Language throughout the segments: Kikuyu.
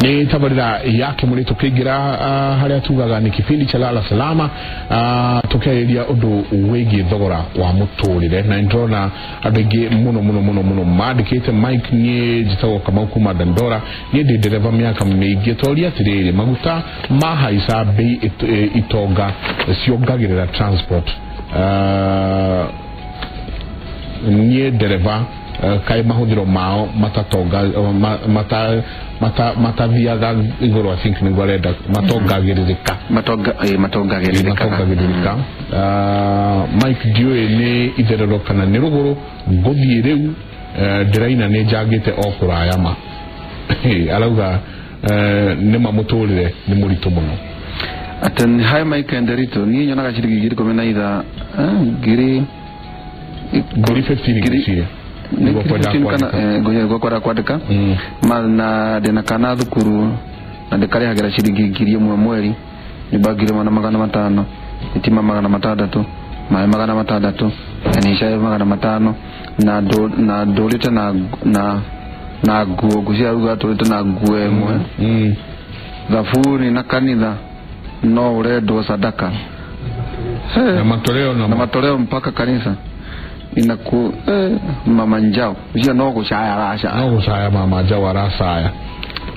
Nĩ tabarĩra ya Kĩmũrĩ tũkĩingĩra harĩa tugaga nĩ kipindi cha Lala Salama, tũkĩarĩria ũndũ wĩgiĩ thogora wa mũtũrĩre, na nĩndĩrona andũ aingĩ mũno mũno mũno mũno mandĩkĩte. Mike, niĩ njĩtagwo Kamau kuma Dandora, niĩ ndĩ ndereba mĩaka mĩingĩ. Toria atĩrĩrĩ, maguta mahaica bei, itonga ciongagĩrĩra transport. Niĩ ndereba, kaĩ mahũthĩro mao matatonga mata mata matathiaga igũrũ? I think nĩguo arenda, matongagĩrĩrĩka. Matonga, matongagĩrĩrĩkaga. Matongagĩrĩrĩka. Mike, ndiũĩ nĩ itherero kana nĩ rũgũrũ ngũthiĩ rĩu, ndĩraina nĩ njangĩte o kũraya ma. Arauga nĩ ma mũtũrĩre nĩ mũritũ mũno. Ati hi Mike and Derito, niĩ nyonaga ciringi ngiri ikũmi na itha, ngiri ngiri 15 ngwĩciria nĩ nĩguo ngiri kwenda 15 kana kwandĩka. Nĩguo kwenda kwandĩka. Ma na ndĩna kana thukuru na ndĩkarĩhagĩra ciringi 1000 mweri, nyũmba 1500, thitima 600, maĩ 600, NHIF 500, na na ndũrĩte na nguo, ngũcia ruga tũrĩte na nguo ĩmwe, thabuni na kanitha no ũrendwo sadaka. Hey. Na matoleo na na matoleo mpaka kanisa inaku, mama njao ucio no gucaya aracaya. No gũcaya mama njaũ aracaya.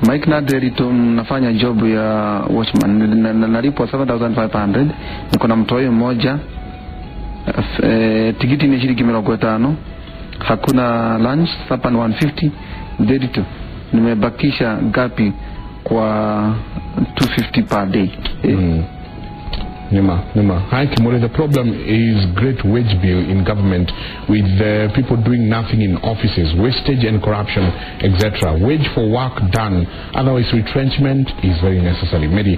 Mike na Derito, nafanya job ya watchman na nalipwa 7500, niko na mtoi mmoja, tikiti ni shilingi 50, hakuna lunch, supper ni 150. Derito, nimebakisha gapi kwa 250 per day? Nima, Nima. Hi Kimore, the problem is great wage bill in government with the people doing nothing in offices, wastage and corruption, etc. Wage for work done, otherwise retrenchment is very necessary. Mary,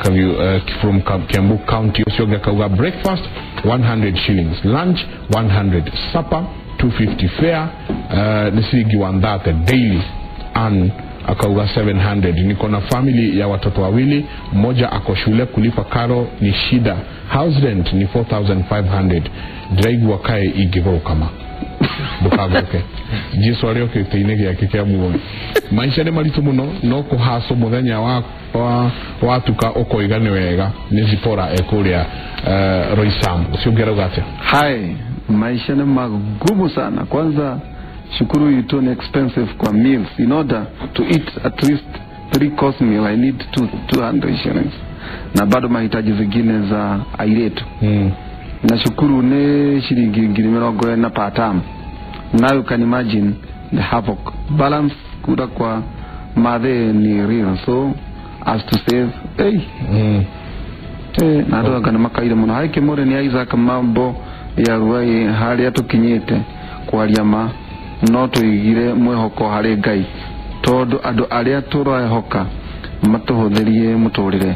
can you, from Kiambu County, Osioga Kauga, breakfast 100 shillings, lunch 100, supper 250, fare ni ciringi 130 daily and akauga 700. Niko na family ya watoto wawili, mmoja ako shule, kulipa karo ni shida, house rent ni 4500, ndĩraigua kaĩ ingĩgũrũka ma. Ndũkagũrũke, Jesu arĩ o gĩtĩ-inĩ gĩake kĩa muoyo. Maica nĩ maritũ mũno, no kũhacwo mũthenya wa watuka ũkoiga nĩ wega. Nĩ Zipora ekũrĩa Roysambu. Ũcio ũngĩ arauga atĩa? Hai, maisha ni magumu sana. Kwanza shukuru yetu ni expensive kwa meals. In order to eat at least three course meal, I need 200 shillings. Na bado mahitaji zingine za airetu. Nashukuru ni shilingi 40,000 per term. Now you can imagine the havoc. Balance kuda kwa madhe ni real. So as to save, hey, na andũ anga nĩ makaire mũno. Hai Kĩmũrĩ, nĩ Isaac mambo ya Ruai, harĩa tũkinyĩte kwaria ma no tũigire mwĩhoko harĩ Ngai, tondũ andũ arĩa tũrehoka matũhũthĩrie mũtũrĩre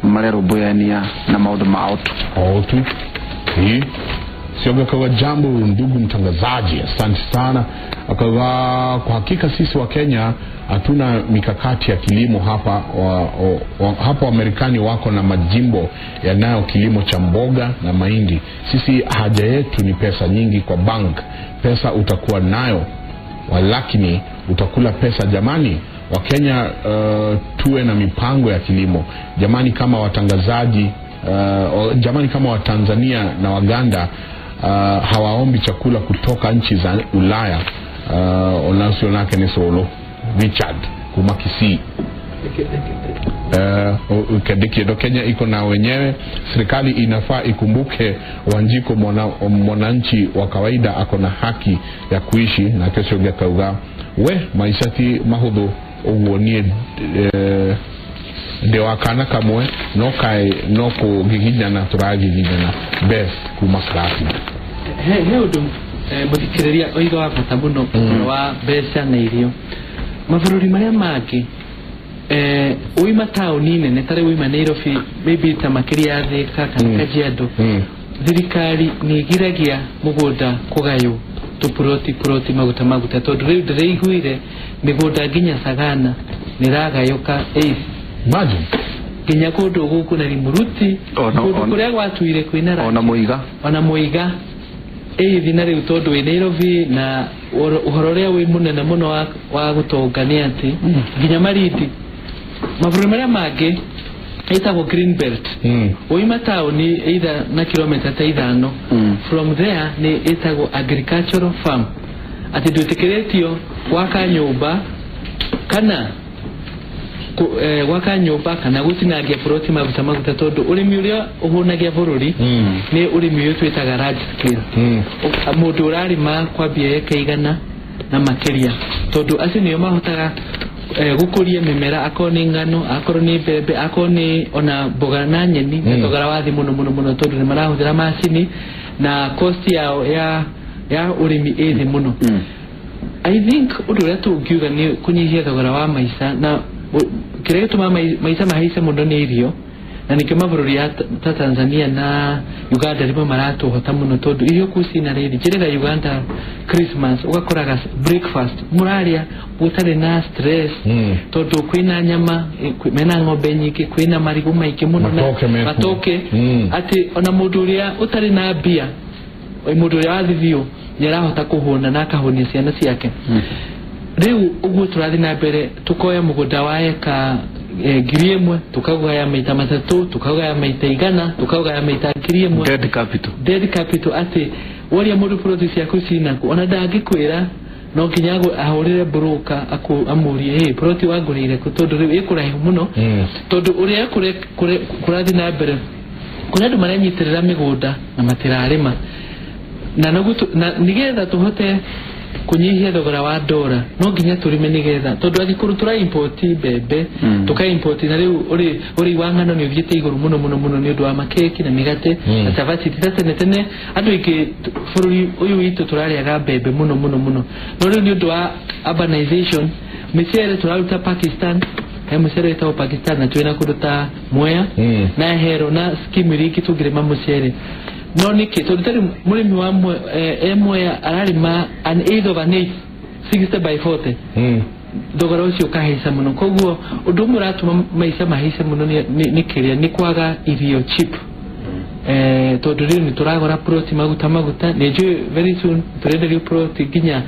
marerũmbũyania na maũndũ mao tu. O tu hii Sioga kawa. Jambo ndugu mtangazaji, asante sana. Akawa kwa hakika sisi wa Kenya hatuna mikakati ya kilimo hapa. Hapa Wamarekani wako na majimbo yanayo kilimo cha mboga na mahindi. Sisi haja yetu ni pesa nyingi kwa bank. Pesa utakuwa nayo, walakini utakula pesa jamani. Wakenya, tuwe na mipango ya kilimo jamani, kama watangazaji, jamani, kama Watanzania na Waganda hawaombi chakula kutoka nchi za Ulaya. Onacio nake nĩ Solo Richard kuma Kisii. Kendo Kenya iko na wenyewe. Serikali inafaa ikumbuke Wanjiko, mwananchi wa kawaida ako na haki ya kuishi. Na kesho gakauga we maisha ti mahũthũ ũguo, niĩ ndĩ wa kana kamwe no kaĩ no kũgiginyana tũragiginyana. Beth kuma Karatina. He ũndũ, mũthikĩrĩria oiga wa bata mũno, ũhoro wa mbeca na irio. Mabũrũri marĩa mangĩ, uima taũni nene, tarĩ uima Nairobi, maybe ta makĩria ya Thika kana Kajiado, thirikari nĩ ĩgiragia mũgũnda kũgaywo tũpuroti puroti, maguta maguta, tondũ rĩu ndĩraiguire mĩgũnda nginya Sagana nĩ ĩragayũka eight. Imagine. Nginya kũndũ gũkũ na Rimuruti, kũndũ kũrĩa gwatuire kwĩna ona Mũiga. Ona Mũiga ĩithi. Na rĩu tondũ wĩ Nairobi na ũhoro ũrĩa wĩ mũnene mũno wa gũtonga nĩ atĩ nginya Marindi Mabũrũri marĩa mangĩ ĩtagwo green belt. Ũima taũni either na kilomita ta 5. From there nĩ ĩtagwo agricultural farm, atĩ ndwĩtĩkĩrĩtio gwaka nyũmba kana gwaka nyũmba kana gũtinangia ploti maguta maguta, tondũ ũrĩmi ũrĩa ũhũnagia bũrũri nĩ ũrĩmi ũyũ twĩtaga large scale. Mũndũ ũrarĩma kwambia eka 100 na makĩria, tondũ acio nĩo mahotaga gũkũria mĩmera, akorwo nĩ ngano, akorwo nĩ mbembe, akorwo nĩ ona mboga na nyeni, na thogora wa thĩ mũno mũno mũno, tondũ nĩ marahũthĩra macini na cost yao ya ũrĩmi ĩ thĩ mũno. I think ũndũ ũrĩa tũngiuga nĩ kũnyihia thogora wa maica, na kĩrĩa gĩtũmaga maica mahaice mũno nĩ irio, na nĩkĩo mabũrũri ya ta Tanzania na Uganda rĩmwe maratũhota mũno, tondũ irio kũu cina rĩrĩ. Njĩrĩga Uganda Christmas ũgakoraga breakfast mũrarĩa gũtarĩ na stress, tondũ kwĩna nyama, mena ng'ombe nyingĩ, kwĩna marigũ maingĩ mũno na matoke, atĩ ona mũndũ ũrĩa ũtarĩ na mbia, mũndũ ũrĩa wathi biũ nĩ arahota kũhũna na akahũnia ciana ciake. Rĩu ũguo tũrathiĩ na mbere tũkoya mũgũnda wa eka 1,000, tukagaya maita 3, tukagaya maita 100, tukagaya maita 1,000. Dead capital. Dead capital, atĩ woria mũndũ ploti ciaku cinaku, ona ndangĩkwĩra, no nginya ahũrĩre broker amũrie, hey, ploti wangũrĩire kũ, tondũ rĩu ĩkũraihu mũno. Tondũ ũrĩa kũrathiĩ na mbere kũrĩ andũ maranyitĩrĩra mĩgũnda na matirarĩma, na nĩgetha tũhote kũnyihia thogora wa ndora no nginya tũrĩme, nĩgetha tondũ angĩkorwo tũra import mbembe, tũka import, na rĩu ũrĩi wa ngano nĩ ũthiĩte igũrũ mũno mũno mũno nĩ ũndũ wa makeki na mĩgate na cabaci. Ti ta tene tene andũ aingĩ bũrũri ũyũ witũ tũrarĩaga mbembe mũno mũno mũno, no rĩu nĩ ũndũ wa urbanization mĩcere tũraruta Pakistan, he mũcere wĩtagwo Pakistan, na twĩna kũndũ ta Mwea na Hero na scheme iria ingĩ tũngĩrĩma mũcere. No nĩkĩ? Tondũ tarĩ mũrĩmi wa Mwea ararĩma an eighth of an eighth, 60 by 40, thogora ũcio ũkahaica mũno. Koguo ũndũ ũmwe ũratũma maica mahaice mũno nĩ kĩrĩa nĩ kwaga irio cheap. Tondũ rĩu nĩ tũragũra ploti maguta maguta, nĩ njũĩ very soon tũrenderio ploti nginya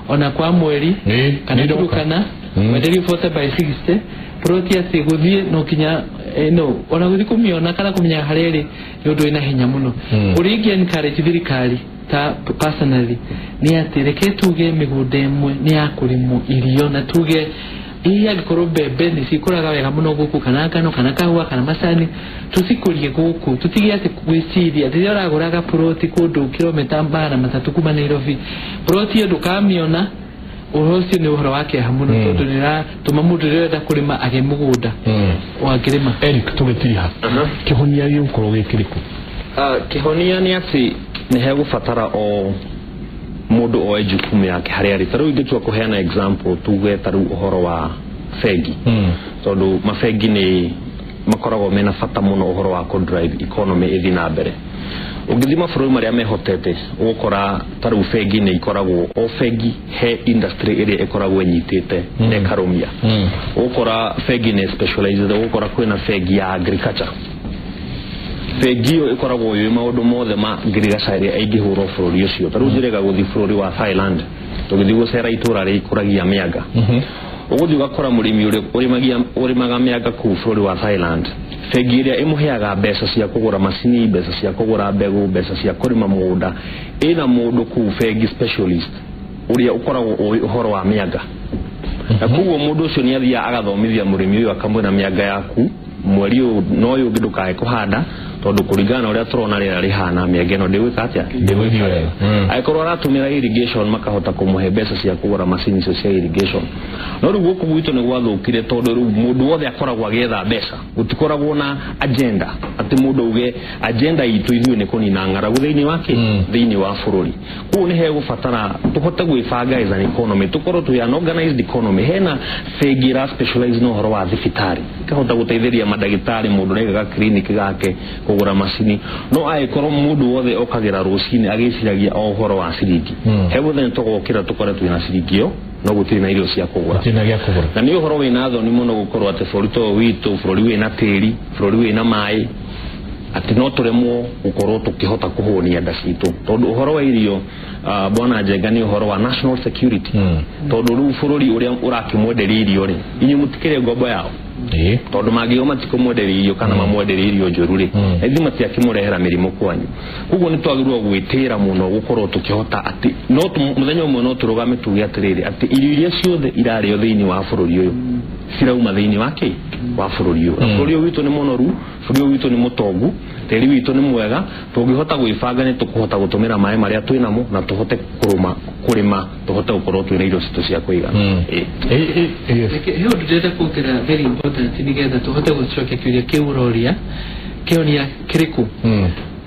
ona kwa mweri kana Turkana, wenderio 40 by 60 ploti, atĩ gũthiĩ no nginya no ona gũthiĩ kũmĩona kana kũmenya harĩa ĩrĩ nĩ ũndũ wĩna hinya mũno. Ũrĩa ingĩ encourage thirikari ta personally nĩ atĩ reke tuge mĩgũnda ĩmwe nĩ ya kũrĩmwo irio, na tuge hihi angĩkorwo mbembe nĩ cikũraga wega mũno gũkũ, kana ngano, kana kahũa, kana macani, tũcikũrie gũkũ, tũtige atĩ gwĩciria rĩrĩa ũragũraga ploti kũndũ kilomita 300 kuma Nairobi, ploti ĩyo ndũkamĩona. Ũhoro ũcio nĩ ũhoro wa kĩeha mũno, tondũ nĩ ũratũma mũndũ ũrĩa ũrenda kũrĩma age mũgũnda wangĩrĩma. Eric, tũgĩtiriha, kĩhonia gĩgũkorwo gĩ kĩrĩkũ? Kĩhonia nĩ atĩ nĩ hegũbatara o mũndũ oe jukumu yake harĩa arĩ. Ta rĩu ingĩtua kũheana example, tuge ta rĩu ũhoro wa bengi, tondũ mabengi nĩ makoragwo mena bata mũno ũhoro wa kũ drive economy ĩthiĩ na mbere. Ũngĩthiĩ mabũrũri marĩa mehotete, ũgũkora ta rĩu bengi nĩ ikoragwo, o bengi he industry ĩrĩa ĩkoragwo ĩnyitĩte na ĩkarũmia. Ũgũkora bengi nĩ specialized, ũgũkora kwĩna bengi ya agriculture. Bengi ĩyo ĩkoragwo yũĩ maũndũ mothe ma ngirigaca ĩrĩa ĩngĩhũrwo bũrũri ũcio. Ta rĩu njĩrĩga gũthiĩ bũrũri wa Thailand, tũgĩthiĩ gũcera itũra rĩkũragia mĩanga. Ũgũthiĩ ũgakora mũrĩmi ũrĩa ũrĩmaga mĩanga kũu bũrũri wa Thailand, bengi ĩrĩa ĩmũheaga mbeca cia kũgũra macini, mbeca cia kũgũra mbegũ, mbeca cia kũrĩma mũgũnda, ĩna mũndũ kũu bengi specialist ũrĩa ũkoragwo ũĩ ũhoro wa mĩanga. Na koguo mũndũ ũcio nĩ athiaga agathomithia mũrĩmi ũyũ, akamwĩra mĩanga yaku mweri ũyũ na ũyũ ũngĩ ndũkae kũhanda, tondũ kũringana na ũrĩa tũrona rĩera rĩhana mĩanga ĩno ndĩgwĩka atĩa, Ndĩgũthiĩ wega. Angĩkorwo aratũmĩra irrigation, makahota kũmũhe mbeca cia kũgũra macini icio cia irrigation. No rĩu gũkũ gwitũ nĩ gwathũkire, tondũ rĩu mũndũ wothe akoragwo agĩetha mbeca, gũtikoragwo na agenda atĩ mũndũ auge agenda itũ ithuĩ nĩ kũnina ng'aragu thĩinĩ wa kĩ, thĩinĩ wa bũrũri. Koguo nĩ hegũbatara tũhote gwĩbanga as an economy, tũkorwo twĩ an organized economy. Hena bengi ĩra specialize na ũhoro wa thibitarĩ, ĩkahota gũteithĩrĩria mandagĩtarĩ, mũndũ ũraigaga clinic gake kũgũra macini. No angĩkorwo mũndũ wothe okagĩra rũcinĩ agĩciragia o ũhoro wa ciringi, he mũthenya tũgokĩra tũkore twĩna ciringi ĩyo, no gũtirĩ na irio cia kũgũra, Gũtirĩ na gĩa kũgũra. Na nĩ ũhoro wĩna thoni mũno gũkorwo atĩ bũrũri ta ũyũ witũ, bũrũri wĩna tĩri, bũrũri wĩna maĩ, atĩ no tũremwo gũkorwo tũkĩhota kũhũnia nda citũ, tondũ ũhoro wa irio, bwana Njenga, nĩ ũhoro wa national security. Tondũ rĩu bũrũri ũrĩa ũrakĩmwenderia irio rĩ, inyuĩ mũtikĩrĩ ngombo yao. Tondũ mangĩo matikũmwenderia irio kana mamwenderia irio njũru rĩ, ithuĩ matiakĩmũrehera mĩrimũ kwanyu. Koguo nĩ twagĩrĩirwo gwĩtĩra mũno gũkorwo tũkĩhota atĩ no mũthenya ũmwe no tũrũgame tuge atĩrĩrĩ atĩ irio iria ciothe irarĩo thĩinĩ wa bũrũri ũyũ cirauma thĩinĩ wa kĩ wa bũrũri ũyũ. Bũrũri ũyũ witũ nĩ mũnoru, bũrũri ũyũ witũ nĩ mũtongu, tĩri witũ nĩ mwega, tũngĩhota gwĩbanga nĩ tũkũhota gũtũmĩra maĩ marĩa twĩ namo na tũhote kũrĩma tũhote gũkorwo twĩna irio citũ cia kũigana. He ũndũ ndĩrenda kuongerera very important nĩgetha tũhote gũcokia kĩũria kĩu ũroria kĩonia kĩrĩkũ.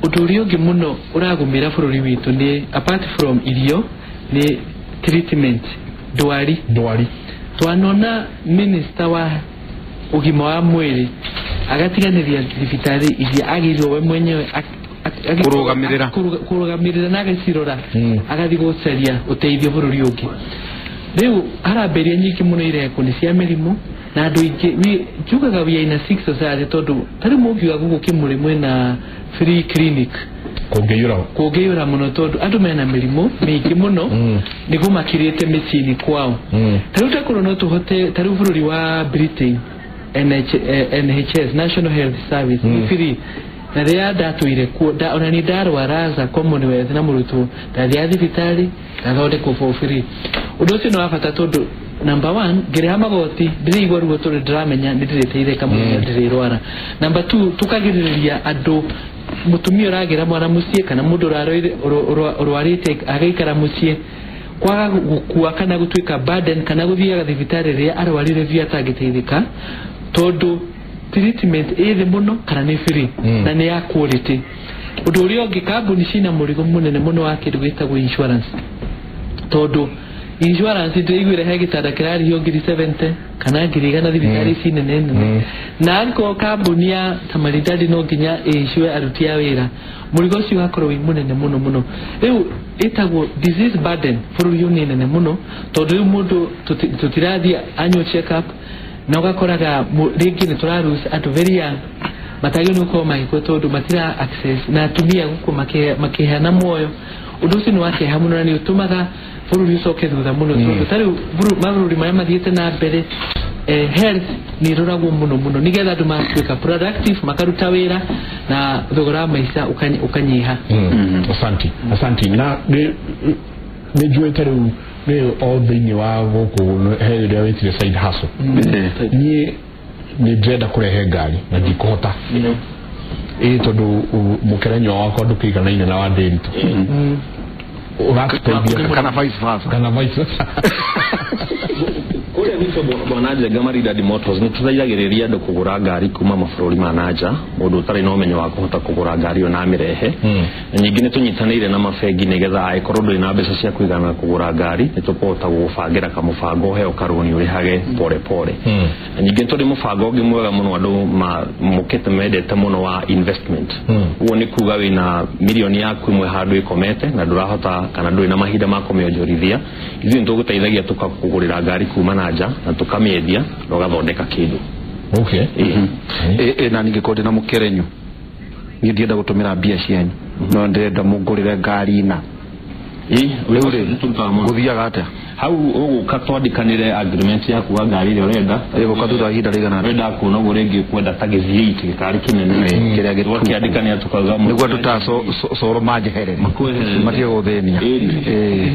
Ũndũ ũrĩa ũngĩ mũno ũragũmĩra bũrũri witũ nĩ apart from irio nĩ treatment, ndwari. Twanona minister wa ũgima wa mwĩrĩ agatiganĩria thibitarĩ iria agĩrĩirwo we mwenyewe kũrũgamĩrĩra na agacirora, agathiĩ gũcaria ũteithio bũrũri ũngĩ. Rĩu harambĩrĩria nyingĩ mũno irekwo nĩ cia mĩrimũ na andũ aingĩ njugaga we are in a sick society tondũ ta rĩu mũngiuga gũkũ Kĩmũrĩ mwĩna free clinic kũngĩiyũra mũno tondũ andũ mena mĩrimũ mĩingĩ mũno nĩguo makirĩte mĩciĩ-inĩ kwao. Ta rĩu takorwo no tũhote ta rĩu bũrũri wa Britain NHS National Health Service nĩ free na rĩrĩa ndatũire kuo ona nĩ ndarwara za Commonwealth na mũrutwo ndathiaga thibitarĩ ngathondekwo for free. Ũndũ ũcio nĩ wa bata tondũ number 1 ngĩrĩha magoti ndĩraigua ruo tondũ ndĩramenya nĩ ndĩrĩteithĩka mũno ndĩrĩrwara. Number 2 tũkagirĩrĩria andũ mũtumia ũragĩra mwana mũciĩ kana mũndũ ũrwarĩte agaikara mũciĩ kwaga gũkua kana gũtuĩka burden kana gũthiaga thibitarĩ rĩrĩa arwarire biũ atangĩteithĩka tondũ treatment ĩ thĩ mũno kana nĩ free na nĩ ya quality. Ũndũ ũrĩa ũngĩ kambuni cina mũrigo mũnene mũno wa kĩndũ gĩtagwo insurance tondũ insurance ndĩiguire he gĩtanda kĩrarĩhio 70,000 kana 100,000 thibitarĩ ici nene nene na angĩkorwo kambuni ya Tamaridadi no nginya ĩicue aruti a wĩra mũrigo ũcio ũgakorwo wĩ mũnene mũno mũno. Rĩu ĩtagwo disease burden bũrũri ũyũ nĩ nene mũno tondũ rĩu mũndũ tũtirathiĩ annual check up na ũgakoraga rĩngĩ nĩ tũraruse andũ very young matagĩrĩirwo nĩ gũkorwo magĩkua tondũ matira access na atumia gũkũ makĩheana muoyo. Ũndũ ũcio nĩ wa kĩeha mũno na nĩ ũtũmaga bũrũri ũcoke thutha mũno tondũ ta rĩu mabũrũri marĩa mathiĩte na mbere health nĩ ĩroragwo mũno mũno nĩgetha andũ magatuĩka productive makaruta wĩra na thogora wa maica ũkanyiha. Asanti. Na nĩ njuĩte rĩu nĩ o thĩinĩ wa gũkũ he rĩrĩa wĩtire side hustle. Niĩ nĩ ndĩrenda kũrehe ngari na ndikũhota ĩ tondũ mũkerenyo wakwa ndũkĩiganaine na wa Ndĩritũ. Ũratũteithia kana vice versa. Kana vice versa. Kũrĩa gwitũ Bwana Njenga Maridadi Motors nĩ tũteithagĩrĩria andũ kũgũra ngari kuma mabũrũri ma nanja, mũndũ ũtarĩ na ũmenyo wa kũhota kũgũra ngari ĩyo na amĩrehe. Na ningĩ nĩ tũnyitanĩire na mabengi nĩgetha angĩkorwo ndũrĩ na mbeca cia kũigana kũgũra ngari nĩ tũkũhota gũgũbangĩra kamũbango ũheo karũni ũrĩhage pore pore. Na ningĩ tũrĩ mũbango ũngĩ mwega mũno andũ mokĩte mendete mũno wa investment. Ũguo nĩ kuga wĩna mirioni yaku ĩmwe handũ ĩkomete na ndũrahota kana ndũrĩ na mahinda ma kũmĩonjorithia, ithuĩ nĩ tũgũteithagia tũkakũgũrĩra ngari kuma na nja na tũkamĩendia na ũgathondeka kĩndũ. Okay. Na ningĩkorwo ndĩna mũkerenyo niĩ ndienda gũtũmĩra mbia cianyu no ndĩrenda mũngũrĩre ngari na rĩu rĩ gũthiaga atĩa? Hau ũgũka twandĩkanĩre agreement yaku wa ngari ĩrĩa ũrenda ĩgũka thutha wa ihinda rĩigana atĩa? Ũrenda kuona ũguo rĩngĩ kwenda ta gĩthiĩ gĩkari kĩnene kĩrĩa gĩtuku twakĩandĩkanĩra tukauga nĩguo andũ ta coro manjeherere matige gũthĩnia.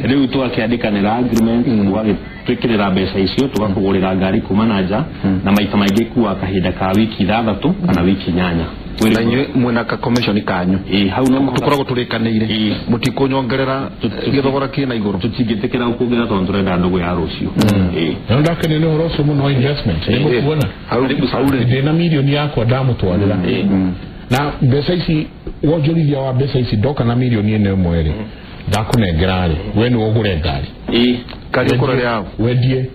Rĩu twakĩandĩkanĩra agreement ũgagĩtwĩkĩrĩra mbeca icio tũgakũgũrĩra ngari kuma na nja na maita maingĩ ikuaga kahinda ka wiki 6 kana wiki 8. Na inyuĩ mwĩna ka commission kanyu hau no tũkoragwo tũrĩkanĩire mũtikũnyongerera gĩthogora kĩna igũrũ tũtingĩtĩkĩra gũkuongerera tondũ tũrenda ndũgũ ya rũciũ. Na ndakenio nĩ ũhoro ũcio mũno wa investment nĩngũkuona ndĩna mirioni yakwa ndamũtwarĩra na mbeca ici wonjorithia wa mbeca ici ndoka na mirioni ĩno ĩmwe rĩ ndakũnengera rĩ we nĩwe ũgũre ngari ngari ũkũra rĩ wendie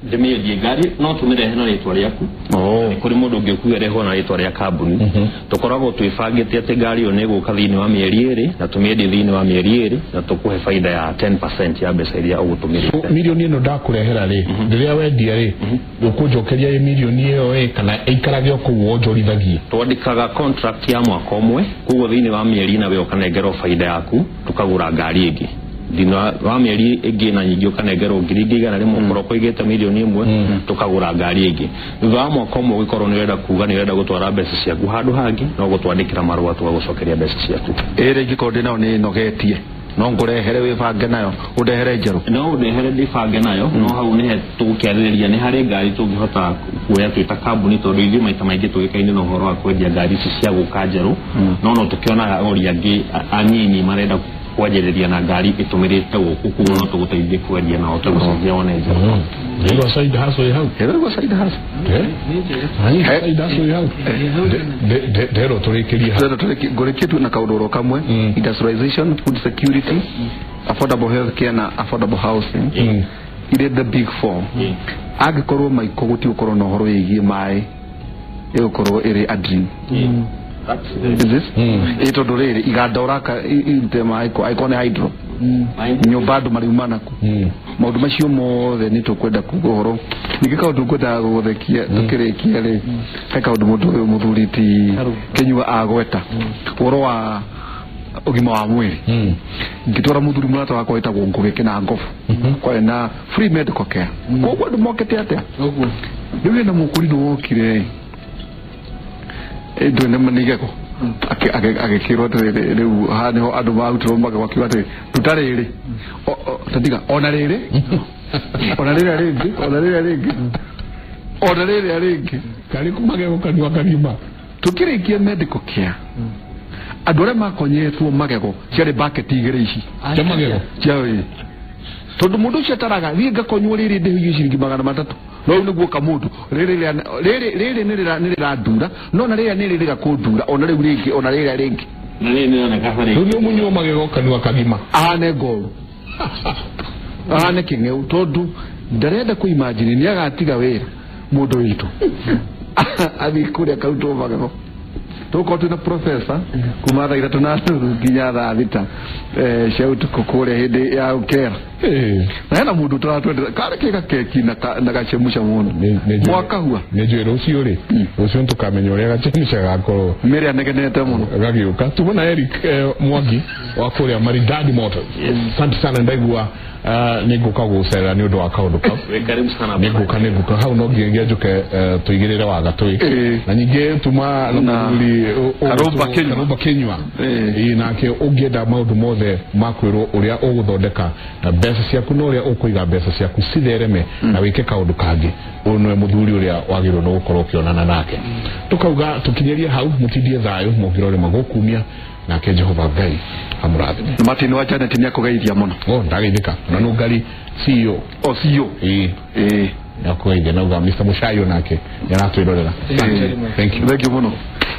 ndĩmĩendie ngari no tũmĩrehe na rĩtwa rĩaku. Nĩ kũrĩ mũndũ ũngĩ ũkuga ĩrehwo na rĩtwa rĩa kambuni. Tũkoragwo twĩbangĩte atĩ ngari ĩyo nĩ ĩgũka thĩinĩ wa mĩeri 2 na tũmĩendie thĩinĩ wa mĩeri 2 na tũkũhe baida ya 10% ya mbeca iria ũgũtũmĩrĩte. Mirioni ĩno ndakũrehera rĩ rĩrĩa wendia rĩ ũkũnjokeria ĩ mirioni ĩyo ĩ kana ĩikarage o kũu wonjorithagie? Twandĩkaga contract ya mwaka ũmwe koguo thĩinĩ wa mĩeri 4 we ũkanengerwo baida yaku tũkagũra ngari ĩngĩ. Thina wa mĩeri ĩngĩ na nyingĩ ũkanengerwo 100,000 ũkorwo kũigĩte 1,000,000 tũkagũra ngari ĩngĩ. Thutha wa mwaka ũmwe ũgĩkorwo nĩ ũrenda kuga nĩ ũrenda gũtwara mbeca ciaku handũ hangĩ, no gũtwandĩkĩra marũa tũgagũcokeria mbeca ciaku. Ĩrĩa ingĩkorwo ndĩ nayo nĩ nogetie no ngũrehere wĩbange nayo ũndehere njerũ. No ũndehere ndĩbange nayo, no hau nĩhe tũgũkĩarĩrĩria nĩ harĩ ngari tũngĩhota kuoya twĩ ta kambuni, tondũ ithuĩ maita maingĩ tũgĩkaine na ũhoro wa kwendia ngari ici cia gũka njerũ, no tũkĩonaga agũri angĩ anini marenda kwanjĩrĩria na ngari ĩtũmĩrĩte gũkũ, koguo no tũgũteithie kwendia na ũhote gũcenjia wone njerũ. Nĩgua side hustle hau. Ĩrĩa side hustle. Side hustle hau. Ndero tũrĩkĩrie hau. Ngũrĩkie tu na kaũndũ oro kamwe. Industrialization, food security, affordable health care na affordable housing. Irĩ the big four. Angĩkorwo maiko gũtigũkorwo na ũhoro wĩgiĩ maĩ, ĩgũkorwo ĩrĩ a dream. Is this? Ĩ tondũ rĩrĩ iganda ũraka irute maĩ kũ angĩkorwo nĩ hydro nyũmba andũ mariuma naku maũndũ macio mothe nĩ tũkwenda kuga ũhoro. Ningĩ kaũndũ ngwendaga gũgũthekia tũkĩrĩkia rĩ, he kaũndũ mũndũ ũyũ mũthuri ti Kĩnyua agweta ũhoro wa ũgima wa mwĩrĩ. Ngĩtwara mũthuri mũrata wakwa wĩtagwo Ngũgĩ kĩna Ngobu, kwarĩ na free medical care, koguo andũ mokĩte atĩa rĩu hena mũkũrinũ wokire ndũĩ nĩ igego agĩkĩrwo atĩrĩrĩ rĩu haha nĩho andũ marutirwo magego akiuga atĩrĩ ruta rĩrĩ tatiga ona rĩrĩ ona rĩrĩa rĩngĩ ona rĩrĩa rĩngĩ ona rĩrĩa rĩngĩ karĩ magego kanua kagima. Tũkĩrĩkia medical care andũ arĩa makonyetwo magego ciarĩ bucket igĩrĩ ici cia magego cia ĩ tondũ mũndũ ũcio ataraga thiĩ ngakonywo rĩrĩ ndĩhĩirio ciringi 300 no rĩu nĩguo ka mũndũ rĩrĩ rĩrĩ nĩ rĩrandura no na rĩrĩa nĩ rĩgakũndura ona rĩu rĩngĩ ona rĩrĩa rĩngĩ na rĩrĩ nĩroneka harĩ rĩu nĩ mũnyuo magego kanua kagima ahane ngoru ahane kĩng'eu tondũ ndarenda kũimagine nĩ agatiga wĩra mũndũ witũ athiĩ kũrĩa karutwo magego. Tũgũkorwo twĩna professor kuma thaa 3:30 nginya thaa 6 cia ũtukũ kũrĩa hĩndĩ ya ũkera. Na hena mũndũ tũratwendera karĩ kĩ gakeki na gachemusha mũno mwakahua. Nĩ njũĩ rũciũ rĩ rũciũ nĩtũkamenya ũrĩa gachemusha gakorwo mĩrĩ anegenete mũno gagĩũka. Tuma Eric Mwangi wa kũrĩa Maridadi Motors. Asante sana, ndaigua nĩ ngũka gũcerera nĩ ũndũ wa kaũndũ kau. Nĩ ngũka hau no nginyagia njũke tũigĩrĩre wa gatũĩ na nyingĩ tuma na mũthuri Karũmba Kĩnyua nake ũngĩenda maũndũ mothe ma kwĩrwo ũrĩa ũgũthondeka mbeca ciaku na ũrĩa ũkũiga mbeca ciaku cithereme na wĩke kaũndũ kangĩ, ũyũ nĩwe mũthuri ũrĩa wagĩrĩirwo nĩ gũkorwo ũkĩonana nake. Tũkauga tũkinyĩrie hau, mũtindie thayũ mũngĩrore magũkumia nake Jehova Ngai amũrathime. Martin wa Janet nĩ akũgeithia mũno. Oh, ndageithĩka na nũngari CEO. O CEO. Ĩĩ nĩakũgeithia nauga Mr. Mushayo nake nĩ aratwĩrorera. Thank you. Thank you mũno.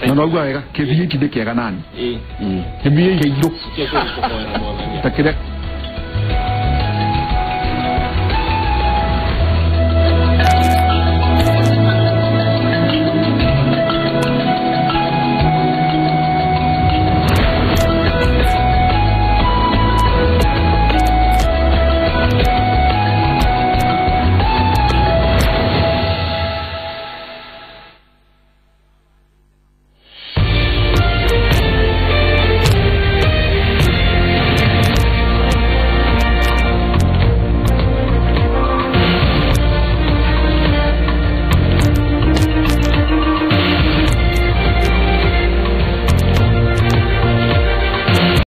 Na naugua wega kĩbii nĩ kĩega nani. Kĩbii kĩirũ. Ta kĩrĩa